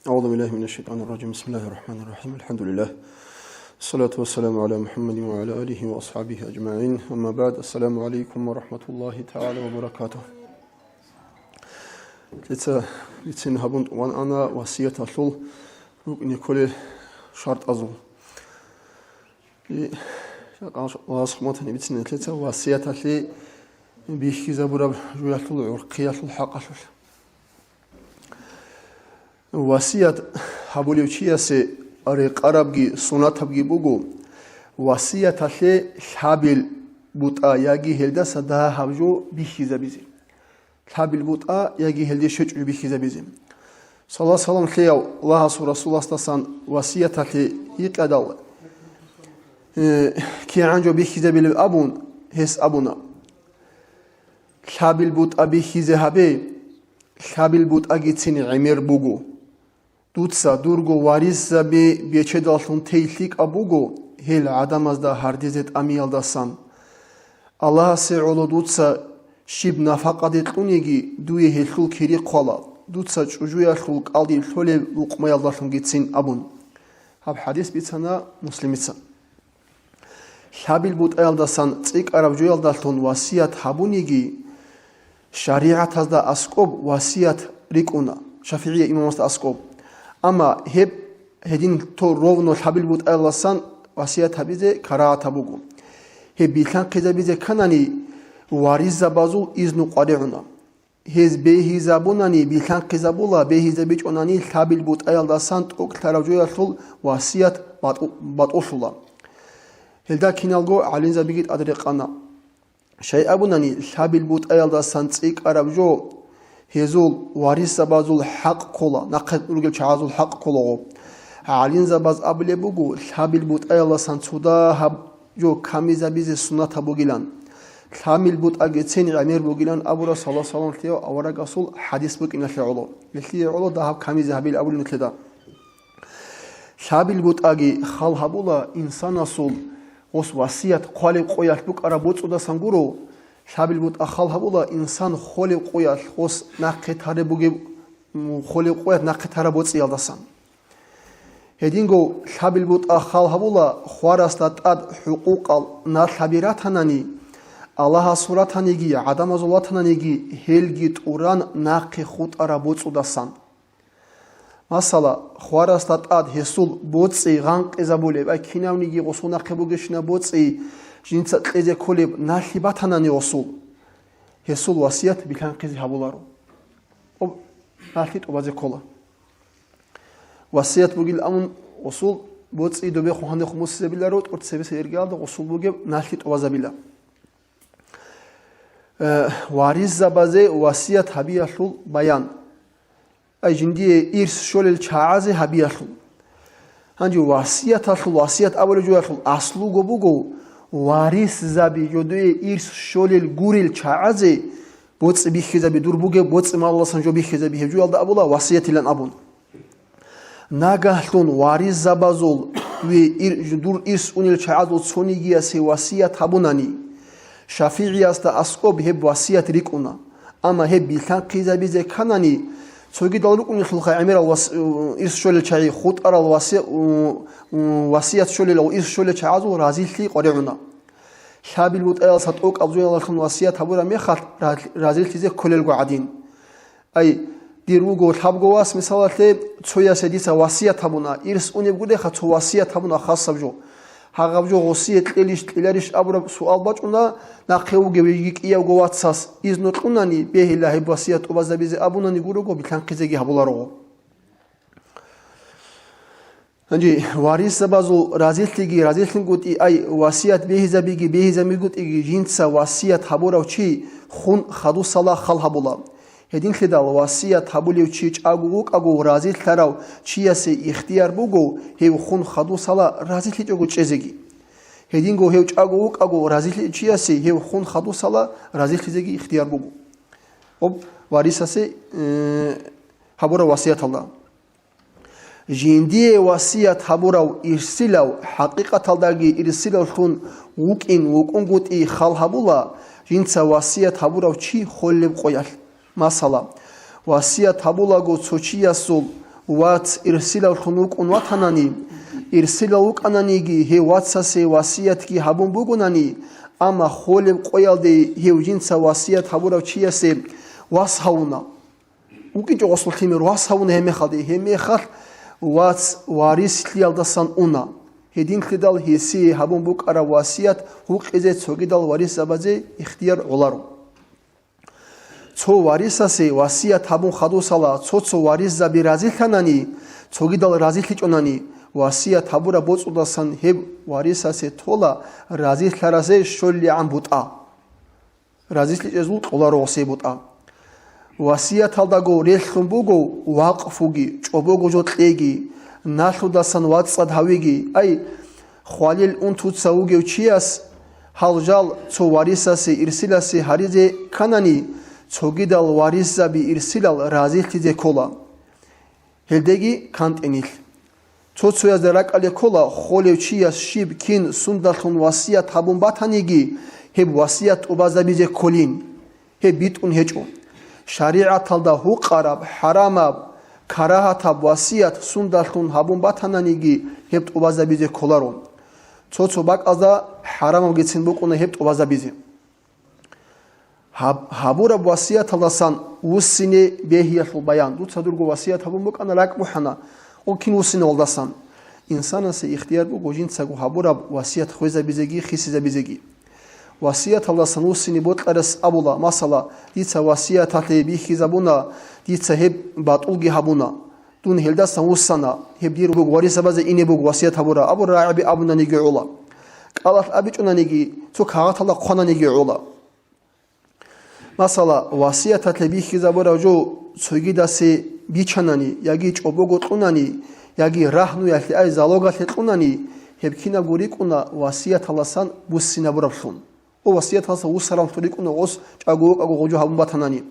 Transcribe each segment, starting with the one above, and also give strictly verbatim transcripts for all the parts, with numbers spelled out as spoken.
أعوذ بالله من الشيطان الرجيم. بسم الله الرحمن الرحيم. الحمد لله. الصلاة والسلام على محمد وعلى آله وأصحابه أجمعين. أما بعد. السلام عليكم ورحمة الله تعالى وبركاته. Лъица бицин гьабун тӀубан ана васияталъул рукӀни кколел шартӀазул. И, жакъа Аллагьас хъуматани бицин лъица васияталъе бихьизабураб жуялъул гӀурхъиялъул хӀакъалъулъ. Васият гьабулев чиясе рекъарабги сунатабги буго васияталъе лъабил бутӀа яги гьелдаса дагьаб жо бихьизабизе. Лъабил бутӀа яги гьелде щвечӀого бихьизабизе. Саллаллагьу гӀалайгьи ва саллам лъеяв Аллагьасул Расуласдасан васияталъе гьикъадал, э, кигӀан жо бихьизабилеб абун, гьес абуна: «Лъабил бутӀа бихьизе гьабе, лъабил бутӀагицин гӀемер буго. Дуца дурго варисзаби бечедаллъун тей лъикӀаб буго гьел гӀадамазда гьардезе тӀамиялдасан. Аллагьасе гӀоло дуца щиб нафакъаде кьуниги, дуе гьелъул кири хъвала, дуца чӀужуялъул кӀалдиб лъолеб лукъмаялдалъунгицин», – абун. Гьаб хӀадис бицана Муслимица. Лъабил бутӀаялдасан цӀикӀкӀараб жоялдалъун васият гьабуниги, шаригӀатазда аскӀоб васият рикӀкӀуна, ШафигӀия имамасда аскӀоб. Амма гьеб гьедин то ровно лъабил бутӀаялдасан васият гьабизе карагьатаб буго. Гьеб билъанхъизабизе кканани, варисзабазул изну къваригӀуна. Гьез бегьизабунани билъанхъизабула, бегьизабичӀонани лъабил бутӀаялдасан тӀокӀлъараб жоялъул васият батӀу-, батӀулъула. Гьелда киналго гӀалимзабиги тӀадрекъана. Щай абунани, лъабил бутӀаялдасан цӀикӀкӀараб жо гьезул варисзабазул хӀакъ ккола, нахъе ругел чагӀазул хӀакъ кколаго. ГӀалимзабаз абулеб буго, лъабил бутӀаялдасан цо дагьаб жо камизабизе суннатаб бугилан, лъабил бутӀагицин гӀемер бугилан абураб саллаллагьу гӀалайгьи ва саллам лъеяв аварагасул хӀадис букӀиналъе гӀоло. Гьелъие гӀоло дагьаб камизе гьабил абулин нилъеда. Лъабил бутӀаги хал гьабула инсанасул гъос васият хъвалеб къоялъ букӀараб боцӀудасан гуро. Лъабил бутӀа хал гьабула инсан холеб къоялъ гъос нахъе тараб бугеб, м, холеб къоялъ нахъе тараб боцӀиялдасан. Гьединго лъабил бутӀа хал гьабула хварасда тӀад хӀукъукъал налъаби ратанани, Аллагьасул ратаниги, гӀадамазул ратаниги, гьелги тӀуран нахъе хутӀараб боцӀудасан. Масала, хварасда тӀад гьесул боцӀи гъанкъизабулеб, ай кинавниги гъосул нахъе бугещинаб боцӀи жинца кьезе кколеб налъи батанани гъосул, гьесул васият билъанхъизе гьабуларо. Об-, налъи тӀубазе ккола. Васият бугил амун, гъосул боцӀи добехун гьанихъ мусизабиларо, тӀоцебесеб иргаялда гъосул бугеб налъи тӀубазабила. Э, варисзабазе васият гьабиялъул баян. Ай жиндие ирс щолел чагӀазе гьабиялъул. Гьанже васияталъул, васият абулеб жоялъул аслуго буго, варисзаби жодое ирс щолел гурел чагӀазе боцӀи бихьизаби, дур бугеб боцӀи малаласан жо бихьизаби, гьеб жоялда абула васиятилан абун. Нагагьлъун варисзабазул ве ир-, дур ирс унел чагӀазул цонигиясе васият гьабунани, ШафигӀиясда аскӀоб гьеб васият рикӀкӀуна. Амма гьеб билъанхъизабизе кканани, цогидал рукӀунелъулха гӀемерал вас-, у, ирс щолел чагӀи, хутӀарал васи-, у, у, васият щолел ва ирс щолел чагӀазул разилъи къваригӀуна. Лъабил бутӀаялдаса тӀокӀаб жоялдалъун васият гьабураб мехалъ ра-, разилъизе кколелго гӀадин. Ай, дир вуго лъабго вас, мисалалъе, цоясе дица васият гьабуна, ирс унеб гурехъа цо васият гьабуна хасаб жо. Гьагъаб жо гъосие кьелищ, кьеларищ абураб суал бачӀуна, нахъе вугев йиги кӀиявго вацас изну кьунани, бегьила гьеб васият тӀубазабизе абунани гурого, билъанхъизеги гьабуларо. Гьанже варисзабазул разилъиги разилъингутӀи, ай, васият бегьизабиги бегьизабигутӀиги, жинца васият гьабурав чи хун хадусала хал гьабула. Гьединлъидал васият гьабулев чи чӀаго вукӀаго разилъарав чиясе ихтияр буго гьев хун хадусала разилъичӀого чӀезеги. Гьединго гьев чӀаго вукӀаго разилъичӀев чиясе гьев хун хадусала разилъизеги ихтияр буго. Об варисасе, э, гьабурав васияталда. Жиндие васият гьабурав ирсилав, хӀакъикъаталдаги ирсилавлъун вукӀин вукӀунгутӀи хал гьабула, жинца васият гьабурав чи холеб къоялъ. Масала, васият гьабулаго цо чиясул вац ирсилавлъун вукӀун ватанани, ирсилав вукӀананиги гьев вацасе васиятги гьабун бугонани, амма холеб къоялде гьев жинца васият гьабурав чиясе вас гьавуна. ВукӀинчӀо гъосул лъимер, вас гьавуна гьебмехалде, гьебмехалъ вац варислъиялдасан уна. Гьединлъидал гьесие гьабун букӀараб васият гьукъизе цогидал варисзабазе ихтияр гӀоларо. Цо варисасе васият гьабун хадусала цо-цо варисзаби разилъанани, цогидал разилъичӀонани, васият гьабураб боцӀудасан гьеб варисасе тола разилъаразе щолилгӀан бутӀа. РазилъичӀезул кьоларо гъосие бутӀа. Васияталдаго релълъун буго вакъфуги, чӀобого жо кьеги, налъудасан вацӀцӀад гьавиги, ай, хвалил унтуца вугев чияс гьал жал цо варисасе ирсиласе гьаризе кканани, цогидал варисзаби ирсилал разилъизе ккола. Гьелдеги кантӀинилъ. Цо-цоязда ракӀалде ккола, холев чияс щиб, кин, сундалъун васият гьабун батаниги, гьеб васият тӀубазабизе кколин. Гьеб битӀун гьечӀо. ШаригӀаталда гьукъараб, хӀарамаб, карагьатаб васият сундалъун гьабун батананиги, гьеб тӀубазабизе кколаро. Цо-цо бакӀазда хӀарамабгицин букӀуна гьеб тӀубазабизе. Гьаб-, гьабураб васияталдасан вуссине бегьиялъул баян. Дуца дурго васият гьабун букӀана, ракӀ бухӀана, гъо кин вуссинавалдасан. Инсанасе ихтияр буго жинцаго гьабураб васият хвезабизеги хисизабизеги. Васияталдасан вуссине бокьарас абула, масала, дица васияталъе бихьизабуна, дица гьеб батӀулги гьабуна. Дун гьелдасан вуссана, гьеб дир буго, варисзабазе ине буго васият гьабура, абу рагӀаби абунаниги гӀола. КӀалалъ абичӀонаниги, цо кагъаталда хъвананиги гӀола. Масала, васияталъе бихьизабурав жо цогидасе бичанани яги чӀобого кьунани, яги рагьнуялъе, ай, залогалъе кьунани, гьеб кинабго рикӀкӀуна васияталдасан буссинабураблъун. О, васияталдасан вуссараллъун рикӀкӀуна гъос чӀаго-вукӀаго гъо жо гьабун батанани.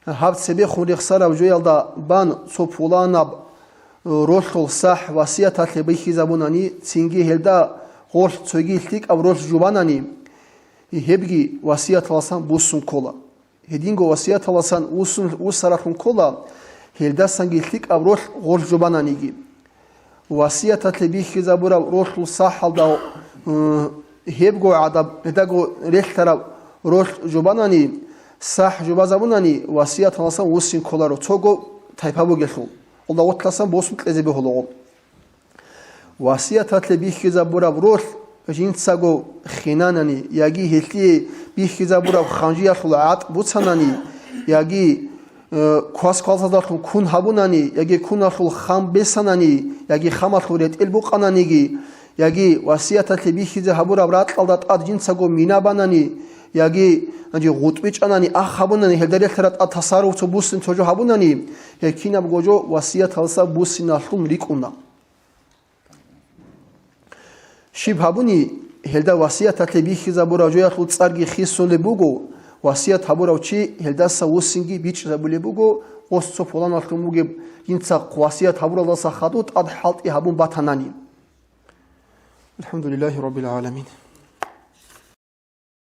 Гьаб цебехун рехсараб жоялда бан цо пуланаб ролъул сахӀ васияталъе бихьизабунани, цинги гьелда гъолъ цоги лъикӀаб ролъ жубанани, гьебги васияталдасан буссун ккола. Гьединго васияталдасан вуссун, вуссараллъун ккола, гьелдасанги лъикӀаб ролъ гъолъ жубананиги. Васияталъе бихьизабураб ролъул сахӀалда, э, гьебго гӀадаб, гьелдаго релълъараб ролъ жубанани, сахӀ жубазабунани, васияталдасан вуссин кколаро цого тайпа бугелъул. Гъолда гъотлъасан босун кьезе бегьулаго. Васияталъе бихьизабураб ролъ жинцаго хинанани, яги гьелъие бихьизабураб ханжиялъул гӀатӀ буцанани, яги, э, квас-квасазалъун кун гьабунани, яги куналъул хам бесанани, яги хамалъул ретӀел букъананиги, яги васияталъе бихьизе гьабураб ракьалда тӀад жинцаго мина банани, яги, гьанже, гъутӀби чӀанани, ах гьабунани, гьелда релълъараб тӀад тасарруф цо буссин цо жо гьабунани, гьеб кинабго жо васияталдаса буссиналлъун рикӀкӀуна. Щиб гьабуни, гьелда васияталъе бихьизабураб жоялъул цӀарги хисулеб буго, васият гьабурав чи гьелдаса вуссинги бичӀчӀизабулеб буго, гъос цо пуланалъун бугеб жинца васият гьабуралдаса хадуб тӀад хӀалтӀи гьабун батанани. Алхамдулиллагьи раббил гӀаламин.